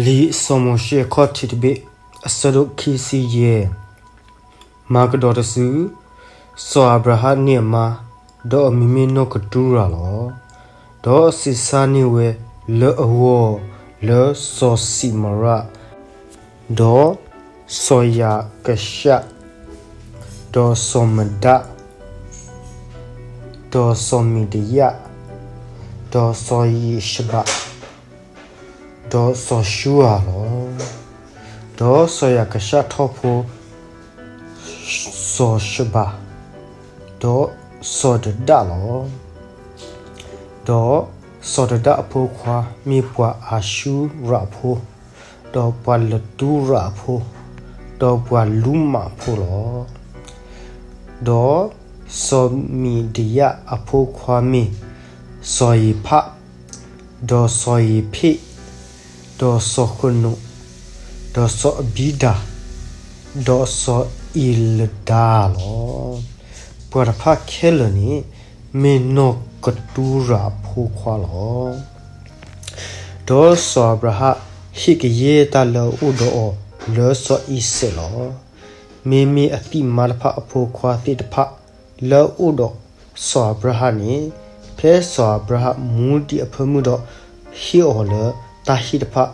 လံာ်စီၤမိၤၡ့အခီၣ်ထံးတဘ့ၣ်, အဆၢဒိၣ်ခံဆံယဲၢ်. မၤကဒီးတစု, စီၤအၤဘြၤဟၣ်န့ၢ်အမါ, ဒီးအမံၤမ့ၢ်နီၢ်ကတူၤရၤလီၤ. ဒီးစံးဆၢန့ၢ်ဝဲလၢအဂီၢ်လၢစီၤစံးမရၣ်, ဒီးစီၤယၤကၡၣ်, ဒီးစီၤမဒၣ်, ဒီးစီၤမံၤဒယၣ်, ဒီးစီၤယံၡဘး, ဒီးစီၤၡူဧၤလီၤ. ဒီးစီၤယၤကၡၣ်ထီၣ်ဖိစီၤၡဘး, ဒီးစီၤဒဒၣ်လီၤ. ဒီးစီၤဒဒၣ်အဖိခွါမ့ၢ်ပှၤအၤၡူရၤဖိ, ဒီးပှၤလတူရၤဖိ, ဒီးပှၤလူမးဖိလီၤ. ဒီးစီၤမံၤဒယၣ်အဖိခွါမ့ၢ်စီၤယံၤဖး, ဒီးစီၤယံၤဖ့း, ဒီးစီၤဃနိာ်, ဒီးစီၤအဘံဒၤ, ဒီးစီၤအံၤလဒါလီၤ. ပှၤတဖၣ်ခဲလၢာ်န့ၣ် မ့ၢ်နီၢ်ကတူၤရၤအဖိခွါလီၤ. ဒီးစီၤအၤဘြၤဟၣ်ဟ့ၣ်ကယဲၢ်တၢ်လၢအအိၣ်ဒီးအီၤလၢစီၤအံၤစဲးလီၤ. မ့မ့ၢ်အသံၣ်မါတဖၣ်အဖိခွါသ့ၣ်တဖၣ်လၢအအိၣ်ဒီးစီၤအၤဘြၤဟၣ်န့ၣ်, ဖဲစီၤအၤဘြၤဟၣ်မူဒံးအဖၢမုၢ်ဒီး ဟ့ၣ်အီၤလၢတၢ်ဟ့ၣ်တဖၣ်,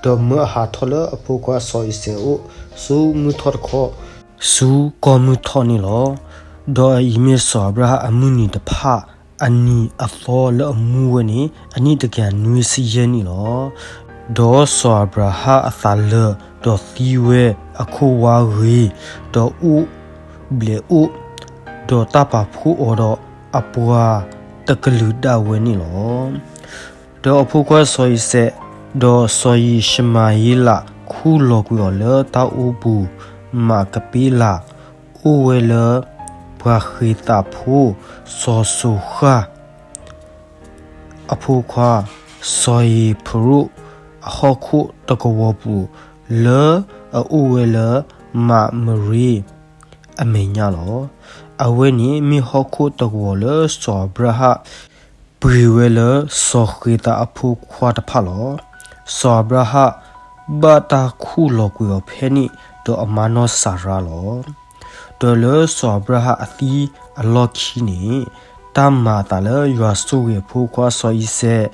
ဒီးမၢအဟးထီၣ်လၢအဖိခွါစီၤအံၤစဲးအအိၣ် ဆူမုၢ်ထီၣ်တခီ, ဆူကီၢ်မုၢ်ထီၣ်န့ၣ်လီၤ. ဒီးအအံၤမ့ၢ်စီၤအၤဘြၤဟၣ်အမုၢ်နံၤတဖၣ်အနံၤအသီလၢအမူဝဲန့ၣ် အနံၣ်တကယၤနွံဆံယဲၢ်နံၣ်လီၤ. ဒီးစီၤအၤဘြၤဟၣ်အသးလၢာ်ဒီးသံဝဲ, အခိၣ်ဝါဂ့ၤ, ဒီးအိၣ်ဘျဲးအိၣ်, ဒီးတၢ်ပာ်ဖှိၣ်အီၤဒီးအပှၤတကလုာ်ဒၣ်ဝဲန့ၣ်လီၤ. ဒီးအဖိခွါစီၤအံၤစဲး, ဒီးစီၤယံၡမၤဧ့လး ခူၣ်လီၤကွံာ်အီၤလၢတၢ်အိပူၤ မးကပ့လး, အိၣ်ဝဲလၢပှၤဃ့ၤသးဖိစီၤစိၤဃၣ် အဖိခွါ စီၤဧ့ဖရိၣ်အဟီၣ်ခိၣ်တကဝီၤပူၤ, လၢအအိၣ်ဝဲလၢမးမရ့အမဲာ်ညါလီၤ. အဝဲန့ၣ်မ့ၢ်ဟီၣ်ခိၣ်တကဝီၤလၢစီၤအၤဘြၤဟၣ် ပှ့ၤဝဲလၢစီၤဃ့ၤသးအဖိခွါတဖၣ်လီၤ. စီၤအၤဘြၤဟၣ်ဘၣ်တၢ်ခူၣ်လီၤကွံာ်အီၤဖဲန့ၣ်, ဒီးအမါနီၢ်စၤရါလီၤ. ဒီးလၢစီၤအၤဘြၤဟၣ်အသံအလီၢ်ခံန့ၣ်, တၢ်မၤအသးလၢယွၤဆိၣ်ဂ့ၤအဖိခွါစီၤအံၤစဲး,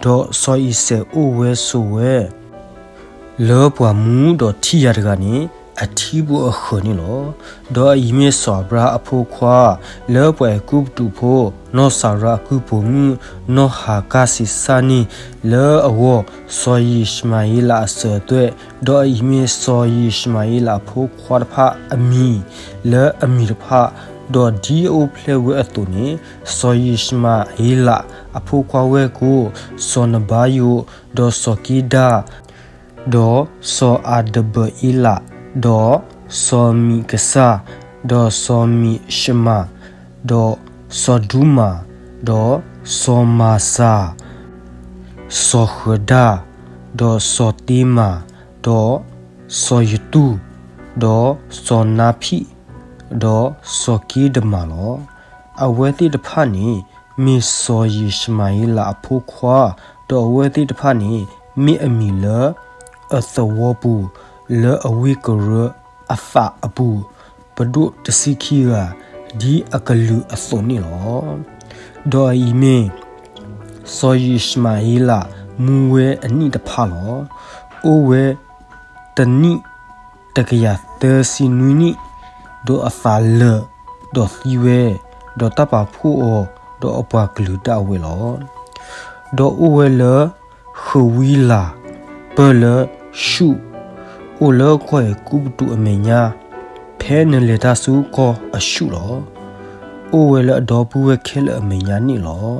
ဒီးစီၤအံၤစဲးအိၣ်ဝဲဆိးဝဲ လၢပှၤမူဒီးထံၣ်ယၤတဂၤန့ၣ် အထံပူၤအဃၢၤန့ၣ်လီၤ. ဒီးအအံၤမ့ၢ်စီၤအၤဘြၤဟၣ်အဖိခွါ, လၢပှၤအဲၤကူပတူးဖိ နီၢ်စၤရါအကုၢ်ပိာ်မုၣ် နီၢ်ဟၤကၢ်စံးဆၢန့ၢ်လၢအဂီၢ်, စီၤယံၡမၤဧ့လးအစၢၤအသွဲၣ်, ဒီးအအံၤမ့ၢ်စီၤယံၡမၤဧ့လးအဖိခွါတဖၣ်အမံၤလၢအမံၤတဖၣ်, ဒီးဒ်အအိၣ်ဖျဲၣ်ဝဲအသိးန့ၣ်, စီၤယံၡမၤဧ့လးအဖိခွါဝဲၢ်ကိာ်, စီၤနဘၤယိာ်, ဒီးစီၤက့ဒၣ်, ဒီးစီၤအၤဒဘၢအ့လး, ဒီးစီၤမံၤကစၢ်, ဒီးစီၤမံၤၡမၤ, ဒီးစီၤဒူမၤ, ဒီးစီၤမၤစၤ, စီၤဃၢၤဒၣ်, ဒီးစီၤတ့မၤ, ဒီးစီၤယတူၢ်, ဒီးစီၤနါဖံၣ်, ဒီးစီၤက့ဒမၤလီၤ. အဝဲသ့ၣ်တဖၣ်န့ၣ် မ့ၢ်စီၤယံၡမၤဧ့လးအဖိခွါ, ဒီးအဝဲသ့ၣ်တဖၣ်န့ၣ် မ့ၢ်အမံၤလၢအသဝီပူၤ လၢအဝ့ၢ်ကရၢအသးအပူၤ ပဒိၣ်တဆံခံဂၤ ဒ်အကလုာ်အသိးန့ၣ်လီၤ. ဒီးအအံၤမ့ၢ် စီၤယံၡမၤဧ့လးမူဝဲအနံၣ်တဖၣ်လီၤ. အိၣ်ဝဲတနံၣ်တကယၤသၢဆံနွံနံၣ်, ဒီးအသးလၢာ်ဒီးသံဝဲ, ဒီးတၢ်ပာ်ဖှိၣ်အီၤ ဒီးအပှၤကလုာ်ဒၣ်ဝဲလီၤ. ဒီးအိၣ်ဝဲလၢဃဝံလၤ ပၢၢ်လၢၡူၣ်, အိၣ်လၢကီၢ်အဲၤကူပတူးအမဲာ်ညါ, ဖဲနလဲၤတၢ်ဆူကီၢ်အၡူၣ်လီၤ. အိၣ်ဝဲလၢအဒီပုၢ်ဝဲၢ်ခဲလၢာ်အမဲာ်ညါန့ၣ်လီၤ.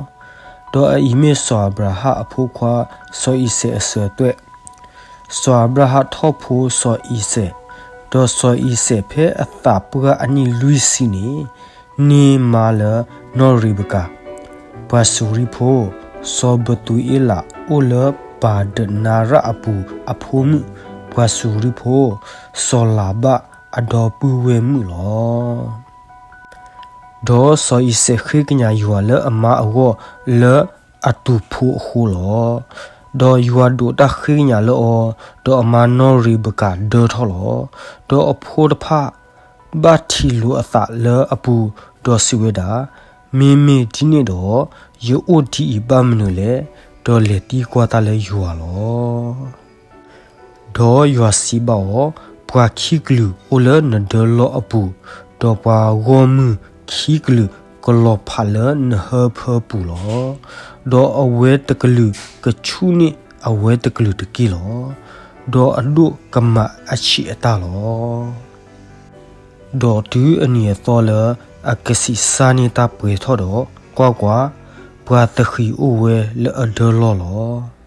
ဒီးအအံၤမ့ၢ်စီၤအၤဘြၤဟၣ်အဖိခွါ စီၤအံၤစဲးအစၢၤအသွဲၣ်. စီၤအၤဘြၤဟၣ်ထီၣ်ဖိစီၤအံၤစဲး, ဒီးစီၤအံၤစဲးဖဲအသးပှၢ်အနံၣ်လွံၢ်ဆံန့ၣ် န့ၢ်မါလၢနီၢ်ရ့ၤဘကၤ, ပှၤစူၤရံဖိ, စီၤဘသူၤအ့လးအိၣ်လၢပၤဒနါရၣ်အပူၤအဖိမုၣ်, ပှၤစူၤရံဖိ, စီၤလၤဘၣ်အဒီပုၢ်ဝဲၢ်မုၣ်လီၤ. ဒီးစီၤအံၤစဲးဃ့ကညးယွၤလၢအမါအဂီၢ်လၢအတူၢ်ဖိအဃိလီၤ. ဒီးယွၤဒိးတၢ်ဃ့ကညးလၢအီၤ, ဒီးအမါနီၢ်ရ့ၤဘကၤဒၢထီၣ်လီၤ. ဒီးအဖိတဖၣ်ဘၣ်ထံးလိာ်အသးလၢအပူၤ, ဒီးစံးဝဲဒၣ်, မ့မ့ၢ်ဒ်န့ၣ်ဒီး, ယအိၣ်ဒ်အံၤဘၣ်မနုၤလဲၣ်. ဒီးလဲၤသံကွၢ်တၢ်လၢယွၤလီၤ. ဒီးယွၤစံးဘၣ်အီၤ, ပှၤခံကလုာ်အိၣ်လၢနဒၢလီၢ်အပူၤ, ဒီးပှၤဂီၢ်မုၢ်ခံကလုာ်ကလီၤဖးလၢနဟၢဖၢပူၤလီၤ. ဒီးအဝဲတကလုာ်ကဆူၣ်န့ၢ်အဝဲတကလုာ်တက့ၢ်လီၤ. ဒီးအဒိၣ်ကမၤအဆံးအတၢ်လီၤ. ဒီးတုၤအနံၤအသီလၢအကဆံးစၢ်န့ၢ်တၢ်ပှဲၤထီၣ်ဒီး, ကွၢ်ကွၢ်, ပှၤသဃံးအိၣ်ဝဲလၢအဒၢလီၢ်လီၤ.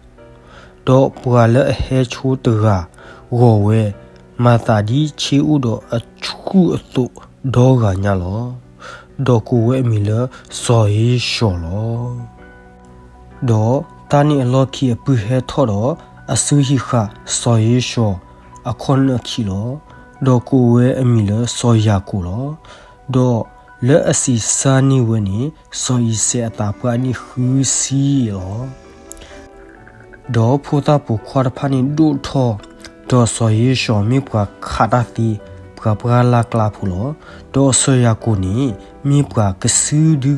ဒီးပှၤလၢအဟဲဆိတဂၤဂီၤဝဲ, မၤသးဒ်ဆ့အူဒီးအဆူၣ်အသိးဒီဂၤညါလီၤ. ဒီးကိးဝဲအမံၤလၢစီၤဧ့ၡီၤလီၤ. ဒီးတၢ်န့ၣ်အလီၢ်ခံအပုၢ်ဟဲထီၣ်ဒီး, အစုဟံးဃာ်စီၤဧ့ၡီၤအခီၣ်နၢၣ်ခံလီၤ. ဒီးကိးဝဲအမံၤလၢစီၤယၤကိာ်လီၤ. ဒီးလၢအဆံးစၢ်န့ၢ်ဝဲန့ၣ်, စီၤအံၤစဲးအသးပှၢ်န့ၣ်ဃုဆံလီၤ. ဒီးဖိသၣ်ပိာ်ခွါတဖၣ်န့ၣ်ဒိၣ်ထီၣ်, ဒီးစီၤဧ့ၡီၤမ့ၢ်ပှၤခးတၢ်သ့, ပှၤပှၢ်လၢ်ကျါဖိလီၤ. ဒီးစီၤယၤကိာ်န့ၣ်မ့ၢ်ပှၤကစုဒု,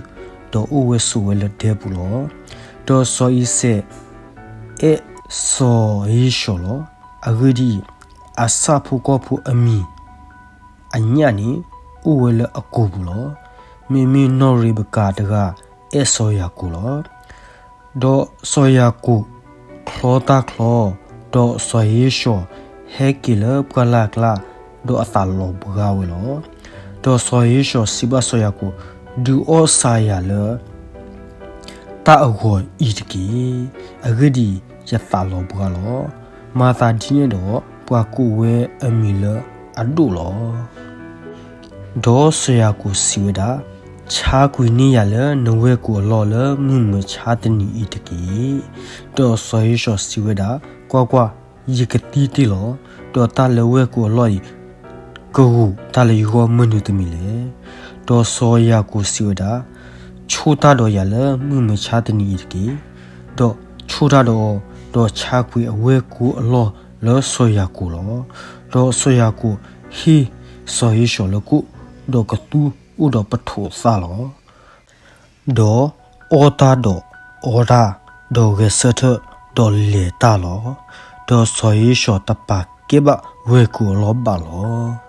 ဒီးအိၣ်ဝဲဆိးဝဲလၢဒဲပူၤလီၤ. ဒီးစီၤအံၤစဲးအဲၣ်စီၤဧ့ၡီၤလီၤ. အဂ့ၢ်ဒ်အံၤ, အဆၣ်ဖိကီၢ်ဖိအမံၤအညၣ်န့ၣ်အိၣ်ဝဲလၢအကိာ်ပူၤလီၤ. မ့မ့ၢ်နီၢ်ရ့ၤဘကၤတဂၤအဲၣ်စီၤယၤကိာ်လီၤ. ဒီးစီၤယၤကိာ်ချီတၢ်ချီ, ဒီးစီၤဧ့ၡီၤဟဲက့ၤလၢပှၢ်လၢ်ကျါ, ဒီးအသးလီၤဘှါဝဲလီၤ. ဒီးစီၤဧ့ၡီၤစံးဘၣ်စီၤယၤကိာ်, ဒုးအီၣ်စးယၤလၢတၢ်အဂီၤအံၤတက့ၢ်. အဂ့ၢ်ဒ်အံၤ, ယသးလီၤဘှါလီၤ. မၤသးဒ်န့ၣ်ဒီး, ပှၤကိးဝဲအမံၤလၢအဒိၣ်လီၤ. ဒီးစီၤယၤကိာ်စံးဝဲဒၣ်, ဆါကွံာ်န့ၢ်ယၤလၢနဝဲၢ်ကိာ်အလီၢ်လၢမုၢ်မဆါတနံၤအံၤတက့ၢ်. ဒီးစီၤဧ့ၡီၤစံးဝဲဒၣ်, ကွၢ်ကွၢ်, ယကသံတ့ၢ်လီၤ. ဒီးတၢ်လၢဝဲၢ်ကိာ်အလီၢ်အံၤ ကဂိာ်တၢ်လၢယဂီၢ်မနုၤတမံၤလဲၣ်. ဒီးစီၤယၤကိာ်စံးဝဲဒၣ်, ဆိၣ်တၢ်ဒီးယၤလၢမုၢ်မဆါတနံၤအံၤတက့ၢ်. ဒီးဆိၣ်တၢ်ဒီးအီၤ, ဒီးဆါကွံာ်အဝဲၢ်ကိာ်အလီၢ်လၢစီၤယၤကိာ်လီၤ. ဒီးစီၤယၤကိာ်ဟ့ၣ်စီၤဧ့ၡီၤလၢကိၣ်, ဒီးကသူအိၣ်ဒီးပထိးသၣ်လီၤ. ဒီးအီၣ်တၢ်ဒီးအီတၢ်, ဒီးဂဲၤဆၢထၢၣ်ဒီးလဲၤတၢ်လီၤ. ဒီးစီၤဧ့ၡီၤတပာ်ကဲဘၣ်ဝဲၢ်ကိာ်အလီၢ်ဘၣ်လီၤ.